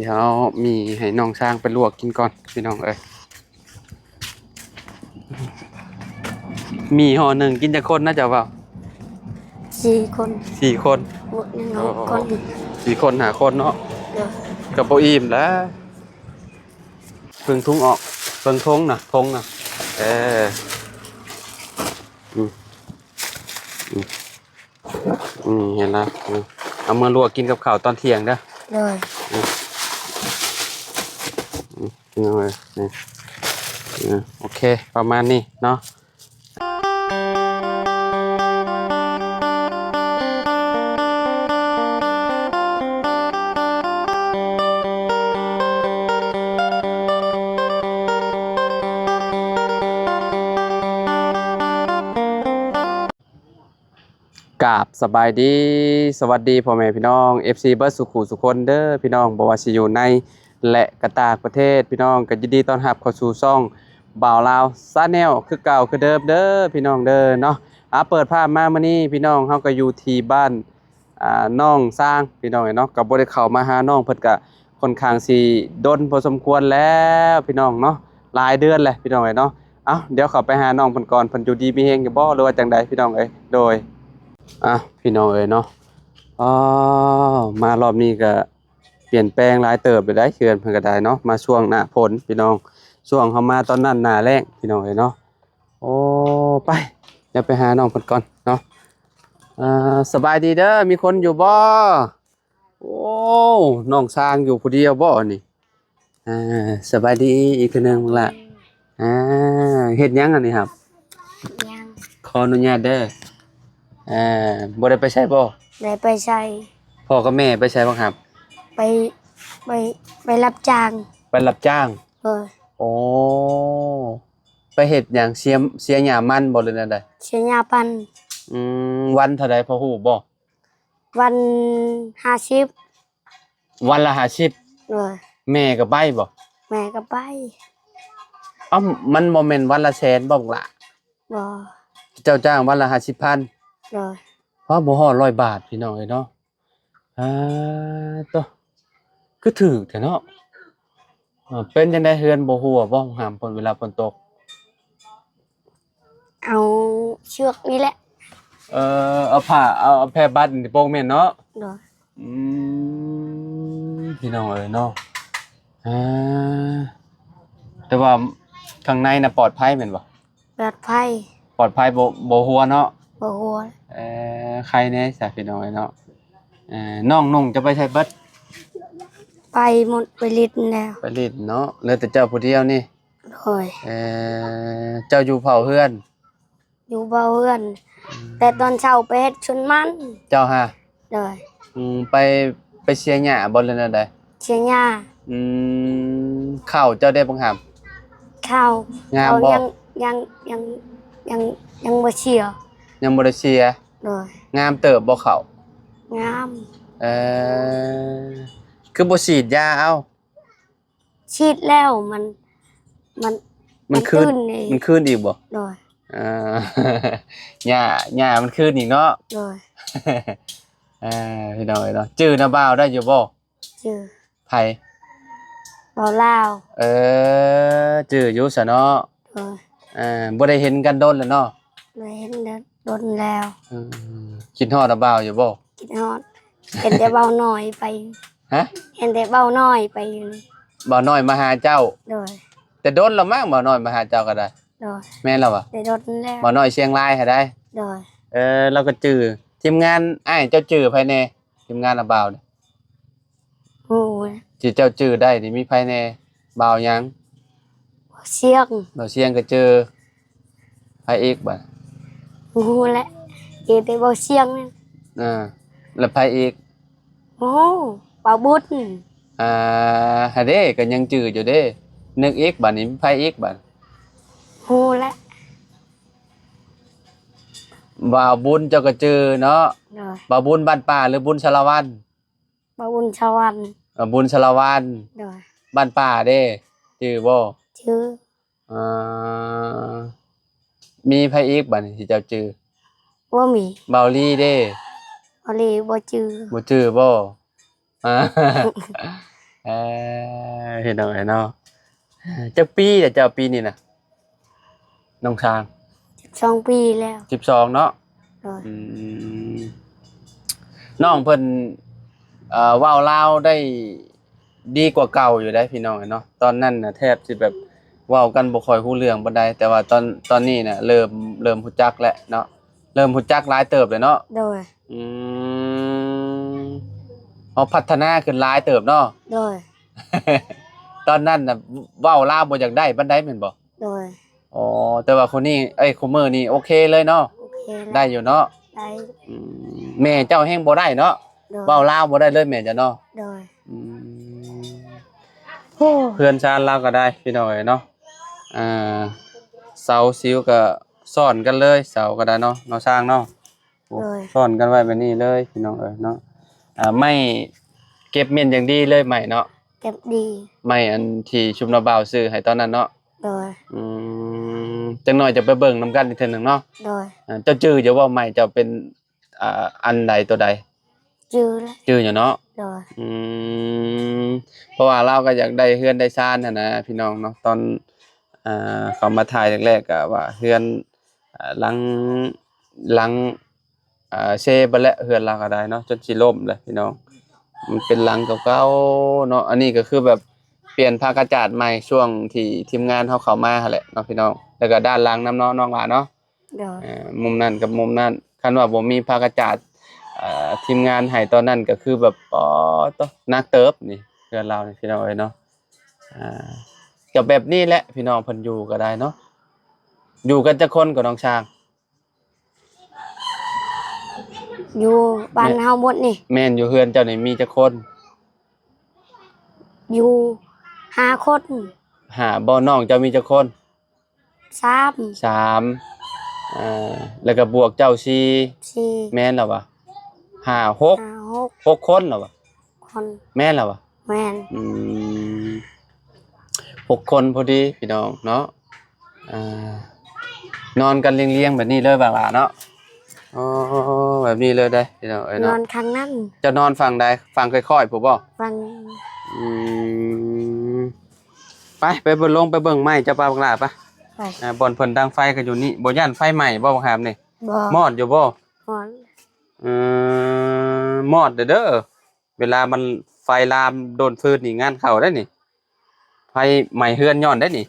ດຽວເອົາໝີ່ໃຫ້ນ້ອງຊ້າງໄປລວກກິນກ່ອນພີ່ນ້ອງເອີຍ. ໝີ່ຫໍ່ໜຶ່ງກິນຈັກຄົນນະ ເຈົ້າເວົ້າ? ສີ່ຄົນ ສີ່ຄົນ. ບວກໜຶ່ງ ໂອ້ ຫົກຄົນ ສີ່ຄົນ ຫ້າຄົນເນາະ. ໂດຍ. ກໍບໍ່ອີ່ມແຫຼະ. ເບິ່ງຖົງອອກ ເບິ່ງຖົງນະ ຖົງນະ. ເອີ ອືມ ອືມ ອືມ ເຫັນລະ. ອືມ ເອົາມາລວກກິນກັບເຂົ້າຕອນທ່ຽງເດີ. ໂດຍ. ອືມ ອືມ ພີ່ນ້ອງເອີຍ ນີ້ ເອີ ໂອເຄ ປະມານນີ້ເນາະ. ກາບສະບາຍດີ ສະຫວັດດີພໍ່ແມ່ພີ່ນ້ອງ ເອັຟຊີ ເບິດສູ່ຄູ່ສູ່ຄົນເດີພີ່ນ້ອງ, ບໍ່ວ່າຊິຢູ່ໃນ ແລະ ກະຕ່າງປະເທດພີ່ນ້ອງ, ກໍຍິນດີຕ້ອນຮັບເຂົ້າສູ່ຊ່ອງບ່າວລາວ Channel ຄືເກົ່າຄືເດີມເດີພີ່ນ້ອງເດີເນາະ. ອາ ເປີດພາບມາມື້ນີ້ພີ່ນ້ອງ ເຮົາກໍຢູ່ທີ່ບ້ານ ອ່າ ນ້ອງຊ້າງພີ່ນ້ອງເອີຍເນາະ, ກໍບໍ່ໄດ້ເຂົ້າມາຫານ້ອງເພິ່ນ ກໍຄ່ອນຂ້າງຊິດົນພໍສົມຄວນແລ້ວພີ່ນ້ອງເນາະ, ຫຼາຍເດືອນແລ້ວພີ່ນ້ອງເອີຍເນາະ. ເອົ້າ ດຽວເຂົ້າໄປຫານ້ອງເພິ່ນກ່ອນ ເພິ່ນຢູ່ດີມີແຮງຢູ່ບໍ່ ຫຼືວ່າຈັ່ງໃດພີ່ນ້ອງເອີຍ. ໂດຍ. ອ່ະ ພີ່ນ້ອງເອີຍເນາະ, ອໍ ມາລອບນີ້ກໍປ່ຽນແປງຫຼາຍເຕີບເລີຍໄດ໋ ເຮືອນເພິ່ນກໍໄດ້ເນາະ, ມາຊ່ວງໜ້າຝົນພີ່ນ້ອງ, ຊ່ວງເຮົາມາຕອນນັ້ນໜ້າແລ້ງພີ່ນ້ອງເອີຍເນາະ. ໂອ້ ໄປ ດຽວໄປຫານ້ອງເພິ່ນກ່ອນເນາະ. ອ່າ ສະບາຍດີເດີ ມີຄົນຢູ່ບໍ່? ໂອ້ ນ້ອງຊ້າງຢູ່ຜູ້ດຽວບໍ່ນີ້? ອ່າ ສະບາຍດີອີກເທື່ອໜຶ່ງລະ. ອ່າ ເຮັດຫຍັງອັນນີ້ຮັບ? ຫຍັງ? ຂໍອະນຸຍາດເດີ. ເອີ ບໍ່ໄດ້ໄປໃສບໍ່? ໄດ້ໄປໃສ? ພໍ່ກັບແມ່ໄປໃສບັກຮັບ? ໄປ ໄປ ໄປຮັບຈ້າງ. ໄປຮັບຈ້າງ? ໂດຍ. ໂອ້ ໄປເຮັດຫຍັງ? ເສຍ ເສຍຫຍ້າມັນບໍ່ ຫຼືແນວໃດ? ເສຍຫຍ້າປັນ. ອືມ ວັນເທົ່າໃດ ພໍຮູ້ບໍ່? ວັນຫ້າສິບ. ວັນລະຫ້າສິບ? ໂດຍ. ແມ່ກໍໄປບໍ່? ແມ່ກໍໄປ. ເອົ້າ ມັນບໍ່ແມ່ນວັນລະແສນບໍ່ ບັກຫຼ້າ? ບໍ່. ເຈົ້າຈ້າງວັນລະຫ້າສິບພັນ? ໂດຍ. ເພາະບໍ່ຮອດຮ້ອຍບາດ ພີ່ນ້ອງເອີຍເນາະ. ອ່າ ໂຕ ຄືຖືກແທ້ເນາະ. ເອີ ເປັນຈັ່ງໃດ ເຮືອນບໍ່ຮົ່ວບໍ່ ຫ້ອງນ້ຳເວລາຝົນຕົກ? ເອົາເຊືອກນີ້ແຫຼະ. ເອີ ເອົາຜ້າ ເອົາ ເອົາແຜ່ບັດນີ້ໂປ່ງແມ່ນເນາະ? ໂດຍ. ອືມ ພີ່ນ້ອງເອີຍເນາະ. ອ່າ ແຕ່ວ່າຂ້າງໃນນະປອດໄພແມ່ນບໍ່? ປອດໄພ. ປອດໄພ ບໍ່ ບໍ່ຮົ່ວເນາະ? ບໍ່ຮົ່ວ. ເອີ ໄຄແດ່ຊະ ພີ່ນ້ອງເອີຍເນາະ. ເອີ ນ້ອງນຸ່ງຈະໄປໃສເບິດ? ໄປໝົດ ໄປຫຼິ້ນແລ້ວ. ໄປຫຼິ້ນເນາະ. ເຫຼືອແຕ່ເຈົ້າຜູ້ດຽວນີ້? ໂດຍ. ເອີ ເຈົ້າຢູ່ເຝົ້າເຮືອນ? ຢູ່ເຝົ້າເຮືອນ. ອືມ ແຕ່ຕອນເຊົ້າໄປເຮັດສວນມັນ. ເຈົ້າຫາ? ໂດຍ. ອືມ ໄປ ໄປເສຍຫຍ້າບໍ່ ຫຼືແນວໃດ? ເສຍຫຍ້າ. ອືມ ເຂົ້າເຈົ້າໄດ້ບັກຫາມ? ເຂົ້າ ງາມບໍ່? ເຂົ້າຍັງ ຍັງ ຍັງ ຍັງ ຍັງບໍ່ເສຍ. ຍັງບໍ່ໄດ້ເສຍ? ໂດຍ. ງາມເຕີບບໍ່ເຂົ້າ? ງາມ. ເອີ ຄືບໍ່ສີດຢາເອົາ? ສີດແລ້ວ ມັນ ມັນ ມັນ ມັນຄືນ ມັນຕື່ນເອງ ມັນຄືນອີກບໍ່? ໂດຍ. ອ່າ ຫຍ້າ ຫຍ້າມັນຄືນອີກເນາະ? ໂດຍ. ເອີ ພີ່ນ້ອງເອີຍເນາະ ຈື່ນ້າບ່າວໄດ້ຢູ່ບໍ່? ຈື່. ໃຜ? ບ່າວລາວ. ເອີ ຈື່ຢູ່ຊະເນາະ. ໂດຍ. ເອີ ບໍ່ໄດ້ເຫັນກັນດົນແລ້ວເນາະ? ບໍ່ໄດ້ເຫັນ ດົນແລ້ວ. ອືມ ຄິດຮອດນ້າບ່າວຢູ່ບໍ່? ຄິດຮອດ. ເຫັນແຕ່ບ່າວນ້ອຍໄປ. ຮະ? ເຫັນແຕ່ບ່າວນ້ອຍໄປຢູ່. ບ່າວນ້ອຍມາຫາເຈົ້າ? ໂດຍ. ແຕ່ດົນແລ້ວມັ້ງ ບ່າວນ້ອຍມາຫາເຈົ້າກໍໄດ້. ໂດຍ. ແມ່ນແລ້ວຫວາ? ແຕ່ດົນແລ້ວ. ບ່າວນ້ອຍຊຽງລາຍຫັ້ນໃດ໋? ໂດຍ. ເອີ ລາວກໍຈື່. ທີມງານອ້າຍເຈົ້າຈື່ໃຜແດ່? ທີມງານນ້າບ່າວນີ້. ໂອ້ຍ ທີ່ເຈົ້າຈື່ໄດ້ນີ້ມີໃຜແດ່? ບ່າວຫຍັງ? ບ່າວຊຽງ. ບ່າວຊຽງກໍຈື່. ໃຜອີກບາດ? ບໍ່ຮູ້ແຫຼະ ຈື່ແຕ່ບ່າວຊຽງ. ເອີ ແລ້ວໃຜອີກ? ບໍ່ຮູ້. ບ່າວບຸນ. ອ່າ ຫັ້ນເດ້ ກໍຍັງຈື່ຢູ່ເດ້. ນຶກອີກບາດນີ້ ມີໃຜອີກບາດ? ຮູ້ແຫຼະ. ບ່າວບຸນເຈົ້າກໍຈື່ເນາະ? ໂດຍ. ບ່າວບຸນບ້ານປ່າ ຫຼື ບຸນສາລະວັນ? ບ່າວບຸນສາລະວັນ. ເອີ ບຸນສາລະວັນ. ໂດຍ. ບ້ານປ່າເດ້ ຈື່ບໍ່? ຈື່. ອ່າ ມີໃຜອີກບາດນີ້ທີ່ເຈົ້າຈື່? ບໍ່ມີ. ບ່າວລີເດ້? ບ່າວລີບໍ່ຈື່. ບໍ່ຈື່ບໍ່? ອ່າ ເອີ ເຫັນດອກເນາະ. ຈັກປີແລ້ວເຈົ້າປີນີ້ນະ ນ້ອງຊ້າງ? ສິບສອງປີແລ້ວ. ສິບສອງເນາະ. ໂດຍ. ອືມ ນ້ອງເພິ່ນ ເອີ ເວົ້າລາວໄດ້ດີກວ່າເກົ່າຢູ່ເດ້ພີ່ນ້ອງເອີຍເນາະ. ຕອນນັ້ນນະແທບຊິແບບເວົ້າກັນບໍ່ຄ່ອຍຮູ້ເລື່ອງປານໃດ, ແຕ່ວ່າຕອນ ຕອນນີ້ນະເລີ່ມ ເລີ່ມຮູ້ຈັກແລ້ວເນາະ, ເລີ່ມຮູ້ຈັກຫຼາຍເຕີບແລ້ວເນາະ. ໂດຍ. ອືມ ເຮົາພັດທະນາຂຶ້ນຫຼາຍເຕີບເນາະ. ໂດຍ. ຕອນນັ້ນນະເວົ້າລາວບໍ່ຢາກໄດ້ປານໃດແມ່ນບໍ່? ໂດຍ. ອໍ ແຕ່ວ່າຄົນນີ້ ເອີຍ ຄູ່ມື້ນີ້ໂອເຄເລີຍເນາະ. ໂອເຄແລ້ວ. ໄດ້ຢູ່ເນາະ. ໄດ້. ອືມ ແມ່ເຈົ້າແຮງບໍ່ໄດ້ເນາະ. ໂດຍ. ເວົ້າລາວບໍ່ໄດ້ເລີຍແມ່ເຈົ້າເນາະ. ໂດຍ. ອືມ ໂອ້ ເຮືອນຊານລາວກໍໄດ້ພີ່ນ້ອງເອີຍເນາະ. ອ່າ ເສົາຊິວກໍຊ້ອນກັນເລີຍ ເສົາກໍໄດ້ເນາະ ນ້ອງຊ້າງເນາະ. ໂອ້ ໂດຍ. ຊ້ອນກັນໄວ້ແບບນີ້ເລີຍພີ່ນ້ອງເອີຍເນາະ. ອ່າ ໄມ້ເກັບແມ່ນຢ່າງດີເລີຍ ໄມ້ເນາະ. ເກັບດີ. ໄມ້ອັນທີ່ຊຸມນ້າບ່າວຊື້ໃຫ້ຕອນນັ້ນເນາະ. ໂດຍ. ອືມ ຈັກໜ້ອຍຈະໄປເບິ່ງນຳກັນອີກເທື່ອໜຶ່ງເນາະ. ໂດຍ. ອ່າ ເຈົ້າຈື່ຢູ່ບໍ່ ໄມ້ເຈົ້າເປັນ ອ່າ ອັນໃດໂຕໃດ? ຈື່ແລ້ວ. ຈື່ຢູ່ເນາະ. ໂດຍ. ອືມ ເພາະວ່າລາວກໍຢາກໄດ້ເຮືອນໄດ້ຊານຫັ້ນນະພີ່ນ້ອງເນາະ. ຕອນ ອ່າ ເຂົາມາຖ່າຍແລກໆ ກໍວ່າເຮືອນ ອ່າ ຫຼັງ ຫຼັງ ອ່າ ເຊເບິດແລ້ວ ເຮືອນລາວກໍໄດ້ເນາະ ຈົນຊິລົ້ມແລ້ວພີ່ນ້ອງ. ມັນເປັນຫຼັງເກົ່າໆເນາະ. ອັນນີ້ກໍຄືແບບປ່ຽນຜ້າກະຈາດໃໝ່ ຊ່ວງທີ່ທີມງານເຮົາເຂົ້າມາຫັ້ນແຫຼະເນາະພີ່ນ້ອງ. ແລ້ວກໍດ້ານຫຼັງນຳເນາະ ນ້ອງຫຼ້າເນາະ. ໂດຍ. ເອີ ມຸມນັ້ນກັບມຸມນັ້ນ ຄັນວ່າບໍ່ມີຜ້າກະຈາດ ເອີ ທີມງານໃຫ້ຕອນນັ້ນ ກໍຄືແບບ ອໍ ໂຕ ໜັກເຕີບນີ້ ເຮືອນລາວນີ້ພີ່ນ້ອງເອີຍເນາະ. ອ່າ ກໍແບບນີ້ແຫຼະພີ່ນ້ອງ ເພິ່ນຢູ່ກໍໄດ້ເນາະ. ຢູ່ກັນຈັກຄົນກໍ ນ້ອງຊ້າງ? ຢູ່ບ້ານເຮົາໝົດນີ້. ແມ່ນ. ຢູ່ເຮືອນເຈົ້ານີ້ມີຈັກຄົນ? ຢູ່ຫ້າຄົນ. ຫ້າບໍ່? ນ້ອງເຈົ້າມີຈັກຄົນ? ສາມ. ສາມ. ເອີ ແລ້ວກໍບວກເຈົ້າສີ່. ສີ່. ແມ່ນແລ້ວຫວາ? ຫ້າ ຫົກ. ຫ້າ ຫົກ. ຫົກຄົນແລ້ວຫວາ? ຄົນ. ແມ່ນແລ້ວຫວາ? ແມ່ນ. ອືມ ຫົກຄົນພໍດີພີ່ນ້ອງເນາະ. ອ່າ ນອນກັນລຽງໆແບບນີ້ເລີຍບັກຫຼ້າເນາະ. ອໍ ແບບນີ້ເລີຍເດ້ພີ່ນ້ອງເອີຍເນາະ. ນອນຂ້າງນັ້ນ. ເຈົ້ານອນຝັ່ງໃດ? ຝັ່ງຂ້ອຍໆພຸ້ນບໍ່? ຝັ່ງ. ອືມ ໄປ ໄປເບິ່ງ ລົງໄປເບິ່ງໄມ້ເຈົ້າ ໄປບັກຫຼ້າ ໄປ. ໄປ. ອ່າ ບ່ອນເພິ່ນດັງໄຟກໍຢູ່ນີ້. ບໍ່ຢ້ານໄຟໄໝ້ບໍ່ບັກຫາມນີ້? ບໍ່. ມອດຢູ່ບໍ່? ມອດ. ເອີ ມອດເດີ້ ເວລາມັນໄຟລາມໂດນຟືນນີ້ ງານເຂົ້າໄດ໋ນີ້. ໄຟໄໝ້ເຮືອນຍ້ອນໄດ໋ນີ້.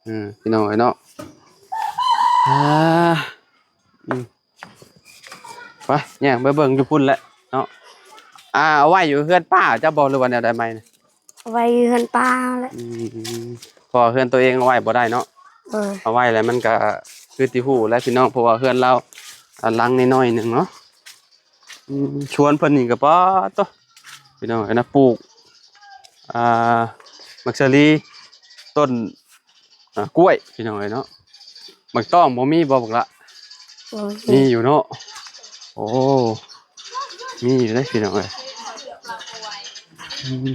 ເອີ ພີ່ນ້ອງເອີຍເນາະ. ອ່າ ອືມ ໄປ ຍ່າງໄປເບິ່ງຢູ່ພຸ້ນແຫຼະເນາະ. ອ່າ ເອົາໄວ້ຢູ່ເຮືອນປ້າເຈົ້າບໍ່ ຫຼືວ່າແນວໃດໄມ້ນະ? ເອົາໄວ້ຢູ່ເຮືອນປ້າແຫຼະ. ອືມ ເພາະວ່າເຮືອນຕົວເອງເອົາໄວ້ບໍ່ໄດ້ເນາະ. ເອີ ເອົາໄວ້ແລ້ວມັນກະຄືທີ່ຮູ້ແຫຼະພີ່ນ້ອງ ເພາະວ່າເຮືອນລາວ ອ່າ ຫຼັງນ້ອຍໆໜຶ່ງເນາະ. ອືມ ຊວນເພິ່ນນີ້ກໍປາດໂທ້ ພີ່ນ້ອງເອີຍນະ ປູກ ອ່າ ໝາກສາລີ ຕົ້ນ ອ່າ ກ້ວຍ ພີ່ນ້ອງເອີຍເນາະ. ໝາກຕ້ອງບໍ່ມີບໍ່ບັກຫຼ້າ? ບໍ່ມີ. ມີຢູ່ເນາະ. ໂອ້ ມີຢູ່ເດ້ພີ່ນ້ອງເອີຍ. ອືມ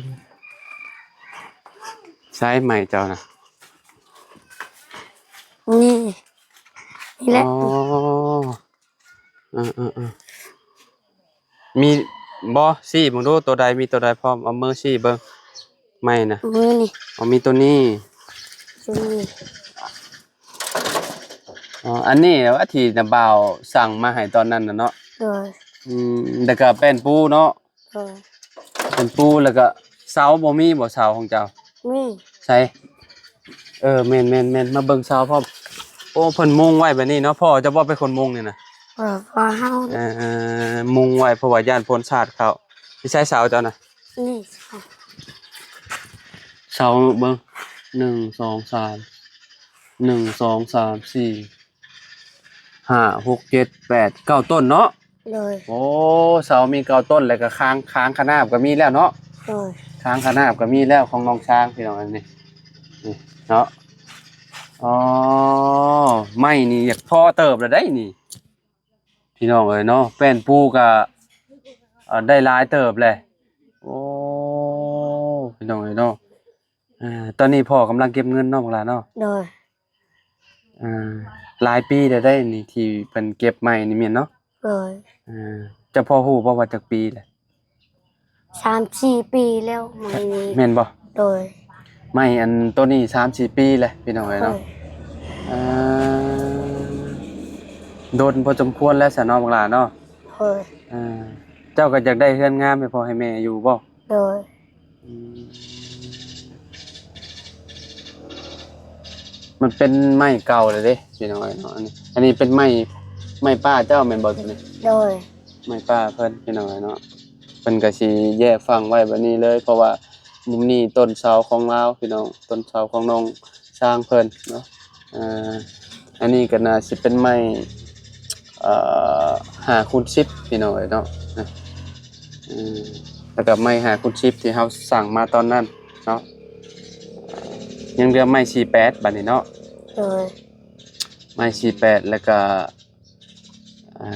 ໃຊ້ໄມ້ເຈົ້ານະ? ນີ້ ນີ້ແຫຼະ. ອໍ ເອີໆໆ ມີບໍ່? ຊີ້ເບິ່ງດູ ໂຕໃດ ມີໂຕໃດພ້ອມ ເອົາມືຊີ້ເບິ່ງ. ໄມ້ນະ ມີນີ້. ອໍ ມີໂຕນີ້ ໂຕນີ້. ອໍ ອັນນີ້ແຫຼະວ່າທີ່ນ້າບ່າວສັ່ງມາໃຫ້ຕອນນັ້ນນະເນາະ. ໂດຍ. ອືມ ແລ້ວກະແປ້ນປູເນາະ. ເອີ ເປັນປູ ແລ້ວກະເສົາບໍ່ມີບໍ່ ເສົາຂອງເຈົ້າ? ມີ. ໃສ? ເອີ ແມ່ນໆໆ ມາເບິ່ງເສົາພ້ອມ. ໂອ້ ເພິ່ນມຸງໄວ້ແບບນີ້ເນາະ. ພໍ່ເຈົ້າບໍ່ເປັນຄົນມຸງນີ້ນະ? ເອີ ພໍ່ເຮົາ. ເອີ ມຸງໄວ້ ເພາະວ່າຢ້ານຝົນສາດເຂົ້າ. ຢູ່ໃສເສົາເຈົ້ານະ? ນີ້ ເສົາ ເບິ່ງ ໜຶ່ງ ສອງ ສາມ ໜຶ່ງ ສອງ ສາມ ສີ່ ຫ້າ ຫົກ ເຈັດ ແປດ ເກົ້າ ຕົ້ນເນາະ. ໂດຍ. ໂອ້ ເສົາມີເກົ້າຕົ້ນ ແລ້ວກໍຄາງ ຄາງຂະໜາບກໍມີແລ້ວເນາະ. ໂດຍ. ຄາງຂະໜາບກໍມີແລ້ວຂອງນ້ອງຊ້າງ ພີ່ນ້ອງ ອັນນີ້ ນີ້ເນາະ. ອໍ ໄມ້ນີ້ຢາກພໍເຕີບແລ້ວໄດ໋ນີ້ ພີ່ນ້ອງເອີຍເນາະ. ແປ້ນປູກໍ ເອີ ໄດ້ຫຼາຍເຕີບແຫຼະ. ໂອ້ ພີ່ນ້ອງເອີຍເນາະ. ອ່າ ຕອນນີ້ພໍ່ກຳລັງເກັບເງິນເນາະ ບັກຫຼ້າເນາະ. ໂດຍ. ອ່າ ຫຼາຍປີແລ້ວໄດ໋ນີ້ ທີ່ເພິ່ນເກັບໄມ້ນີ້ແມ່ນເນາະ? ໂດຍ. ອ່າ ເຈົ້າພໍຮູ້ບໍ່ວ່າຈັກປີແລ້ວ? ສາມສີ່ປີແລ້ວໄມ້ນີ້ ແມ່ນບໍ່? ໂດຍ ໄມ້ອັນໂຕນີ້ສາມສີ່ປີແລ້ວພີ່ນ້ອງເອີຍເນາະ. ໂດຍ ອ່າ ດົນພໍສົມຄວນແລ້ວຊະເນາະບັກຫຼ້າເນາະ. ໂດຍ ອ່າ ເຈົ້າກໍຢາກໄດ້ເຮືອນງາມໃຫ້ພໍ່ໃຫ້ແມ່ຢູ່ບໍ່? ໂດຍ ອືມ ມັນເປັນໄມ້ເກົ່າແລ້ວເດ້ພີ່ນ້ອງເອີຍເນາະ. ອັນນີ້ ອັນນີ້ເປັນໄມ້ ໄມ້ປ້າເຈົ້າແມ່ນບໍ່ໂຕນີ້? ໂດຍ ໄມ້ປ້າເພິ່ນພີ່ນ້ອງເອີຍເນາະ. ເພິ່ນກໍຊິແຍກຝັງໄວ້ແບບນີ້ເລີຍ ເພາະວ່າມຸມນີ້ຕົ້ນເສົາຂອງລາວພີ່ນ້ອງ ຕົ້ນເສົາຂອງນ້ອງຊ້າງເພິ່ນເນາະ. ອ່າ ອັນນີ້ກໍໜ້າຊິເປັນໄມ້ ເອີ ຫ້າຄູນສິບພີ່ນ້ອງເອີຍເນາະ. ອືມ ແລ້ວກໍໄມ້ຫ້າຄູນສິບທີ່ເຮົາສັ່ງມາຕອນນັ້ນເນາະ ຍັງເຫຼືອໄມ້ສີ່ແປດບາດນີ້ເນາະ. ໂດຍ ໄມ້ສີ່ແປດ ແລ້ວກໍ ອ່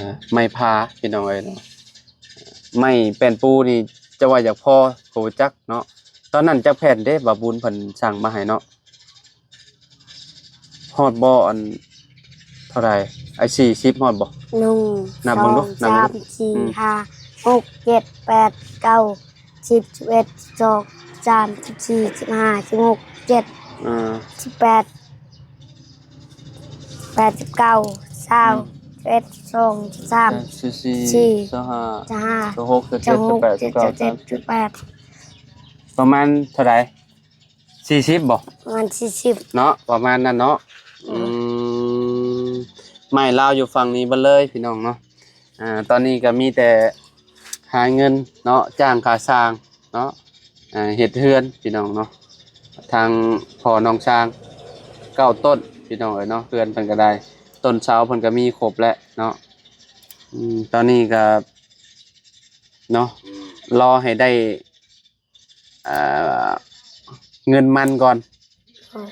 າ ໄມ້ພາພີ່ນ້ອງເອີຍເນາະ. ໄມ້ແປ້ນປູນີ້ຈະວ່າຢາກພໍກໍບໍ່ຈັກເນາະ. ຕອນນັ້ນຈັກແຜ່ນເດ້ ບ່າວບຸນເພິ່ນສັ່ງມາໃຫ້ເນາະ? ຮອດບໍ່ ອັນເທົ່າໃດ? ໄອ້ສີ່ສິບຮອດບໍ່? ໜຶ່ງ ນັບເບິ່ງດູ ສອງ ນັບເບິ່ງດູ ສາມ ສີ່ ອືມ ຫ້າ ຫົກ ເຈັດ ແປດ ເກົ້າ ສິບ ສິບເອັດ ສິບສອງ ສິບສາມ ສິບສີ່ ສິບຫ້າ ສິບຫົກ ສິບເຈັດ ອ່າ ສິບແປດ ແປດ ສິບເກົ້າ ຊາວ ອືມ ສິບເອັດ ສິບສອງ ສິບສາມ ສິບສີ່ ສິບຫ້າ ສິບຫົກ ສິບເຈັດ ສິບແປດ ສິບເກົ້າ ສິບແປດ ປະມານເທົ່າໃດ? ສີ່ສິບບໍ່? ປະມານສີ່ສິບເນາະ ປະມານນັ້ນເນາະ. ອືມ ອືມ ໄມ້ລາວຢູ່ຝັ່ງນີ້ເບິດເລີຍພີ່ນ້ອງເນາະ. ອ່າ ຕອນນີ້ກໍມີແຕ່ຫາເງິນເນາະ ຈ້າງຄ່າຊ່າງເນາະ ອ່າ ເຮັດເຮືອນພີ່ນ້ອງເນາະ. ທາງພໍ່ນ້ອງຊ້າງເກົ້າຕົ້ນພີ່ນ້ອງເອີຍເນາະ ເຮືອນເພິ່ນກໍໄດ້ ຕົ້ນເສົາເພິ່ນກໍມີຄົບແລ້ວເນາະ. ອືມ ຕອນນີ້ກໍເນາະ ລໍໃຫ້ໄດ້ ເອີ ເງິນມັນກ່ອນ. ໂອ້ຍ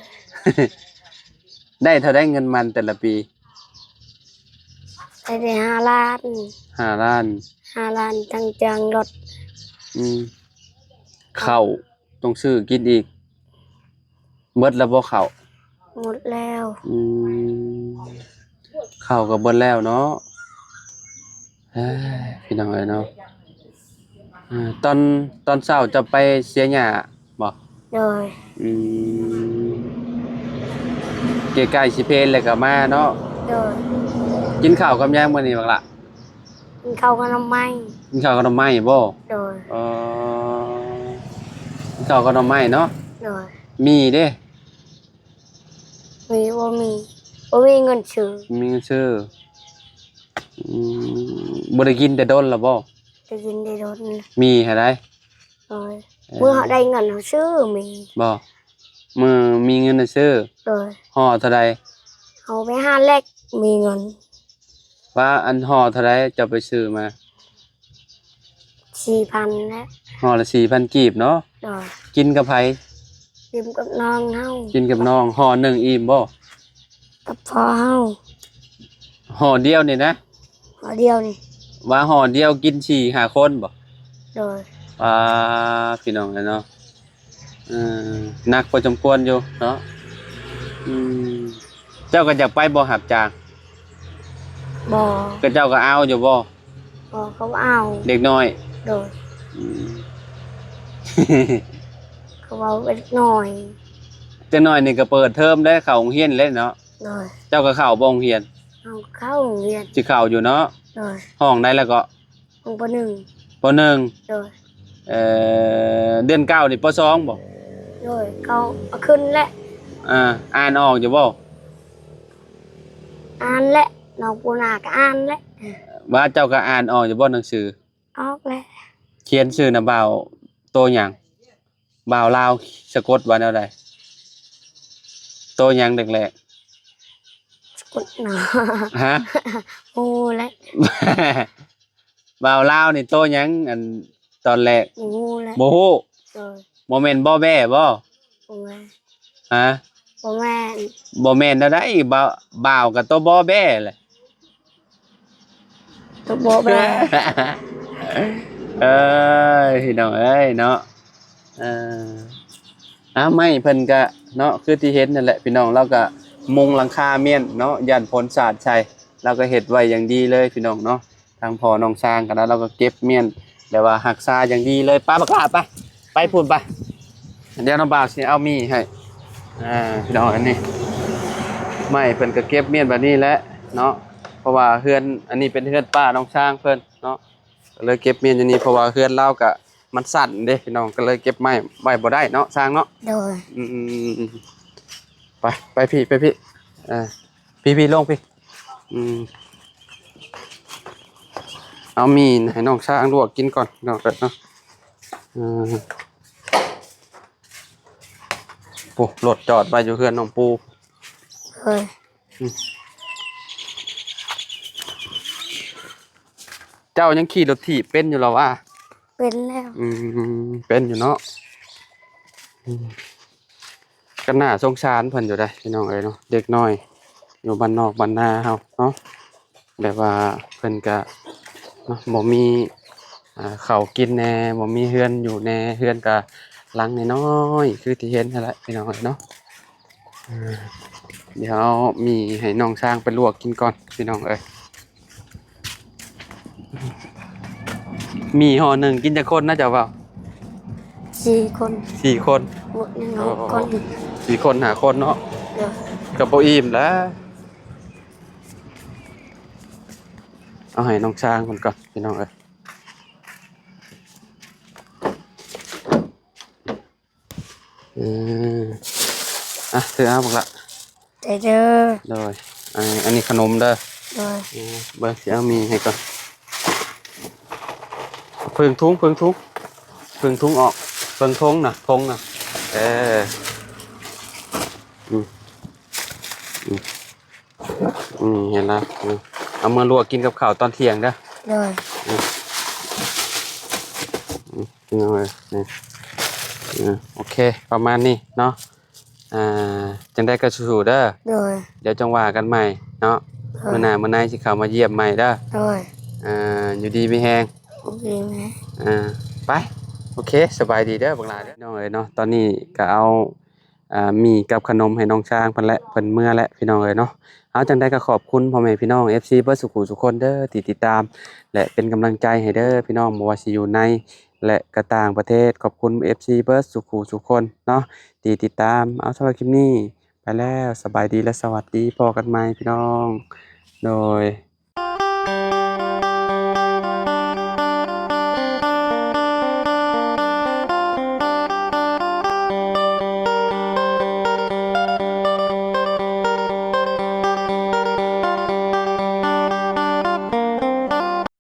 ໄດ້ເທົ່າໃດເງິນມັນແຕ່ລະປີ? ໄດ້ແຕ່ຫ້າລ້ານ. ຫ້າລ້ານ ຫ້າລ້ານ ທັງຈ້າງລົດ. ອືມ ເຂົ້າຕ້ອງຊື້ກິນອີກ. ເບິດແລ້ວບໍ່ເຂົ້າ? ໝົດແລ້ວ. ອືມ ເຂົ້າກໍເບິດແລ້ວເນາະ. ເອີຍ ພີ່ນ້ອງເອີຍເນາະ. ເອີ ຕອນ ຕອນເຊົ້າເຈົ້າໄປເສຍຫຍ້າບໍ່? ໂດຍ. ອືມ ໃກ້ໆຊິເພນແລ້ວກໍມາເນາະ. ໂດຍ. ກິນເຂົ້າກັບຫຍັງມື້ນີ້ບັກຫຼ້າ? ກິນເຂົ້າກັບໜໍ່ໄມ້. ກິນເຂົ້າກັບໜໍ່ໄມ້ບໍ່? ໂດຍ. ເອີ ກິນເຂົ້າກັບໜໍ່ໄມ້ເນາະ. ໂດຍ. ໝີ່ເດ້? ໝີ່ບໍ່ມີ ບໍ່ມີເງິນຊື້. ບໍ່ມີເງິນຊື້. ອືມ ບໍ່ໄດ້ກິນແຕ່ດົນແລ້ວບໍ່? ໄດ້ກິນແຕ່ດົນ. ໝີ່ຫັ້ນໃດ? ໂດຍ. ເອີ ມື້ເຮົາໄດ້ເງິນເຮົາຊື້ໝີ່. ບໍ່? ມື້ມີເງິນນະຊື້. ໂດຍ. ຫໍ່ເທົ່າໃດ? ເຮົາໄປຫາແລັກມີເງິນ. ວ່າອັນຫໍ່ເທົ່າໃດເຈົ້າໄປຊື້ມາ? ສີ່ພັນແຫຼະ. ຫໍ່ລະສີ່ພັນກີບເນາະ. ໂດຍ. ກິນກັບໃຜ? ກິນກັບນ້ອງເຮົາ. ກິນກັບນ້ອງ. ຫໍ່ໜຶ່ງອີ່ມບໍ່? ກັບພໍ່ເຮົາ. ຫໍ່ດຽວນີ້ນະ? ຫໍ່ດຽວນີ້. ວ່າຫໍ່ດຽວກິນສີ່ຫ້າຄົນບໍ່? ໂດຍ. ປາ ພີ່ນ້ອງເອີຍເນາະ. ເອີ ໜັກພໍສົມຄວນຢູ່ເນາະ. ອືມ ເຈົ້າກໍຢາກໄປບໍ່ຮັບຈ້າງ? ບໍ່. ເຂົາເຈົ້າກໍເອົາຢູ່ບໍ່? ບໍ່ ເຂົາບໍ່ເອົາ. ເດັກນ້ອຍ? ໂດຍ. ອືມ ເຂົາເວົ້າເດັກນ້ອຍ. ເດັກນ້ອຍນີ້ກໍເປີດເທີມແລ້ວ ເຂົ້າໂຮງຮຽນແລ້ວເນາະ. ໂດຍ. ເຈົ້າກໍເຂົ້າບໍ່ໂຮງຮຽນ? ເຮົາເຂົ້າໂຮງຮຽນ. ຊິເຂົ້າຢູ່ເນາະ. ໂດຍ. ຫ້ອງໃດລະເກາະ? ຫ້ອງ ປໍໜຶ່ງ. ປໍໜຶ່ງ. ໂດຍ. ເອີ ເດືອນເກົ້ານີ້ ປໍສອງບໍ່? ໂດຍ. ເຂົາເອົາຂຶ້ນແຫຼະ. ອ່າ ອ່ານອອກຢູ່ບໍ່? ອ່ານແຫຼະ. ນ້ອງປູນາກໍອ່ານແຫຼະ. ວ່າເຈົ້າກໍອ່ານອອກຢູ່ບໍ່ໜັງສື? ອອກແຫຼະ. ຂຽນຊື່ນະບ່າວໂຕຫຍັງ? ບ່າວລາວສະກົດວ່າແນວໃດ? ໂຕຫຍັງແລກໆ? ສະກົດເນາະ. ຮະ? ບໍ່ຮູ້ແຫຼະ. ບ່າວລາວນີ້ໂຕຫຍັງ ອັນຕອນແລກ? ບໍ່ຮູ້ແຫຼະ. ບໍ່ຮູ້? ໂດຍ. ບໍ່ແມ່ນບໍ່ແບ້ບໍ່? ບໍ່ແມ່ນ. ຮະ? ບໍ່ແມ່ນ. ບໍ່ແມ່ນແນວໃດ? ບ່າວ ບ່າວກໍໂຕບໍ່ແບ້ແຫຼະ. ໂຕບໍ່ແບ້. ເອີຍ ພີ່ນ້ອງເອີຍເນາະ. ເອີ ອ່າ ໄມ້ເພິ່ນກະເນາະ ຄືທີ່ເຫັນນັ້ນແຫຼະພີ່ນ້ອງ ລາວກະມຸງຫຼັງຄາມ້ຽນເນາະ ຢ້ານຝົນສາດໃສ່ ລາວກະເຮັດໄວ້ຢ່າງດີເລີຍພີ່ນ້ອງເນາະ. ທາງພໍ່ນ້ອງຊ້າງກໍໄດ້ ລາວກໍເກັບມ້ຽນ ແບບວ່າຮັກສາຢ່າງດີເລີຍ. ໄປບັກຫຼ້າ ໄປ ໄປພຸ້ນໄປ. ດຽວນ້ອງບ່າວຊິເອົາໝີ້ໃຫ້ ອ່າ ພີ່ນ້ອງ. ອັນນີ້ໄມ້ເພິ່ນກໍເກັບມ້ຽນແບບນີ້ແຫຼະເນາະ ເພາະວ່າເຮືອນ ອັນນີ້ເປັນເຮືອນປ້ານ້ອງຊ້າງເພິ່ນເນາະ ກໍເລີຍເກັບມ້ຽນຢູ່ນີ້ ເພາະວ່າເຮືອນລາວກໍມັນສັ້ນເດ້ພີ່ນ້ອງ ກໍເລີຍເກັບໄມ້ໄວ້ບໍ່ໄດ້ເນາະ ຊ້າງເນາະ. ໂດຍ. ອືມ ໄປ ໄປພີ້ ໄປພີ້ ເອີ ພີ້ ພີ້ ລົງພີ້. ອືມ ເອົາໝີ່ໃຫ້ນ້ອງຊ້າງລວກກິນກ່ອນເນາະ ເອີ ເນາະ. ອືມ ໂອ້ ລົດຈອດໄວ້ຢູ່ເຮືອນນ້ອງປູ. ໂດຍ. ອືມ ເຈົ້າຍັງຂີ່ລົດຖີບເປັນຢູ່ລະຫວາ? ເປັນແລ້ວ. ອືມ ເປັນຢູ່ເນາະ. ອືມ ກໍໜ້າສົງສານເພິ່ນຢູ່ເດ້ພີ່ນ້ອງເອີຍເນາະ ເດັກນ້ອຍຢູ່ບ້ານນອກບ້ານນາເຮົາເນາະ ແບບວ່າເພິ່ນກະເນາະ ບໍ່ມີ ອ່າ ເຂົ້າກິນແດ່ ບໍ່ມີເຮືອນຢູ່ແດ່ ເຮືອນກະຫຼັງນ້ອຍໆ ຄືທີ່ເຫັນຫັ້ນແຫຼະພີ່ນ້ອງເອີຍເນາະ. ອ່າ ດຽວເອົາໝີ່ໃຫ້ນ້ອງຊ້າງໄປລວກກິນກ່ອນພີ່ນ້ອງເອີຍ. ໝີ່ຫໍ່ໜຶ່ງກິນຈັກຄົນນະ ເຈົ້າເວົ້າ? ສີ່ຄົນ. ສີ່ຄົນ. ບວກຍັງຫົກຄົນ. ສີ່ຄົນ ຫ້າຄົນເນາະ. ໂດຍ. ກໍບໍ່ອີ່ມແຫຼະ. ເອົາໃຫ້ນ້ອງຊ້າງເພິ່ນກ່ອນພີ່ນ້ອງເອີຍ. ອືມ ອ່ະ ຖືເອົາບັກລະ. ໃຈເດີ. ໂດຍ. ອັນ ອັນນີ້ຂະໜົມເດີ. ໂດຍ. ເອີ ເບິ່ງ ຊິເອົາໝີ່ໃຫ້ກ່ອນ. ເພິ່ງທຸງ ເພິ່ງທຸງ ເພິ່ງທຸງອອກ ເພິ່ງທົງນະ ທົງນະ. ເອີ ອືມ ອືມ ອືມ ເຫັນລະ. ອືມ ເອົາມາລວກກິນກັບເຂົ້າຕອນທ່ຽງເດີ. ໂດຍ. ອືມ ອືມ ພີ່ນ້ອງເອີຍ ນີ້ ເອີ ໂອເຄ ປະມານນີ້ເນາະ. ອ່າ ຈັ່ງໃດກໍສູ້ໆເດີ. ໂດຍ. ດຽວຈັ່ງວ່າກັນໃໝ່ເນາະ. ໂດຍ. ມື້ໜ້າມື້ໃນຊິເຂົ້າມາຢ້ຽມໃໝ່ເດີ. ໂດຍ. ອ່າ ຢູ່ດີມີແຮງ. ໂອເຄແມ່. ອ່າ ໄປ ໂອເຄ ສະບາຍດີເດີບັກຫຼ້າເດີ. ພີ່ນ້ອງເອີຍເນາະ ຕອນນີ້ກໍເອົາ ອ່າ ໝີ່ກັບຂະໜົມໃຫ້ນ້ອງຊ້າງເພິ່ນແຫຼະ ເພິ່ນເມືອແຫຼະພີ່ນ້ອງເອີຍເນາະ. ເອົາ ຈັ່ງໃດກໍຂອບຄຸນພໍ່ແມ່ພີ່ນ້ອງ ເອັຟຊີ ເບິດສູ່ຜູ້ສູ່ຄົນເດີ ທີ່ຕິດຕາມ ແລະ ເປັນກຳລັງໃຈໃຫ້ເດີພີ່ນ້ອງ ບໍ່ວ່າຊິຢູ່ໃນ ແລະ ກະຕ່າງປະເທດ. ຂອບຄຸນ ເອັຟຊີ ເບິດສູ່ຜູ້ສູ່ຄົນເນາະ ທີ່ຕິດຕາມ. ເອົາ ສຳລັບຄລິບນີ້ໄປແລ້ວ ສະບາຍດີ ແລະ ສະຫວັດດີ ພໍ້ກັນໃໝ່ພີ່ນ້ອງ. ໂດຍ.